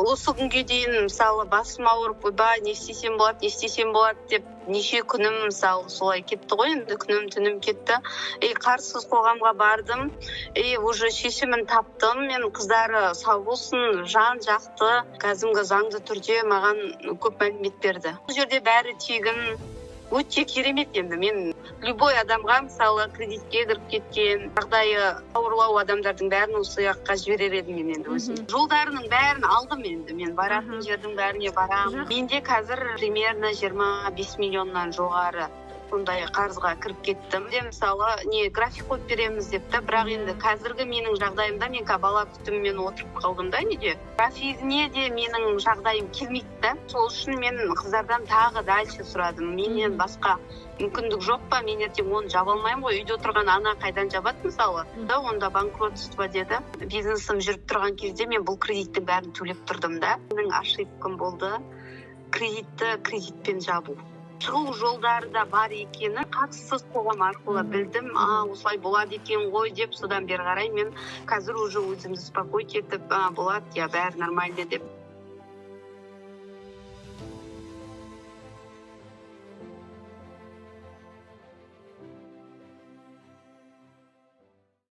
Осы күнге дейін, мысалы, басым ауырып, ойбай, не істесем болады, не істесем болады деп неше күнім, мысалы, солай кетті ғой енді, күнім түнім кетті. И Қарызсыз қоғамға бардым и уже шешімін таптым мен. Қыздары сау болсын, жан жақты, кәдімгі заңды түрде маған көп мәлімет берді. Бұл жерде бәрі тегін, өте керемет. Енді мен любой адамға, мысалы, кредитке кіріп кеткен, жағдайы ауырлау адамдардың бәрін осы жаққа жіберер едім мен енді өзім. Жолдарының бәрін алдым енді, мен баратын жердің бәріне барамын. Менде қазір примерно 25 миллионнан жоғары сондай қарызға кіріп кеттім де. Мысалы, не график қойып береміз деп та, бірақ енді қазіргі менің жағдайымда, мен қазір бала күтімімен отырып қалдым да үйде, графигіне де менің жағдайым келмейді да. Сол үшін мен қыздардан тағы дальше сұрадым: менен басқа мүмкіндік жоқ па? Мен ертең оны жаба алмаймын ғой, үйде отырған ана қайдан жабады, мысалы, да? Онда банкротство деді. Бизнесім жүріп тұрған кезде мен бұл кредиттің бәрін төлеп тұрдым да. Менің ошибкам болды кредитті кредитпен жабу. Шығу жолдары да бар екенін Қарызсыз қоғам арқылы білдім. А, осылай болады екен ғой деп, содан бері қарай мен қазір уже өзімді успокоить етіп, а, болады, иә, бәрі нормально деп.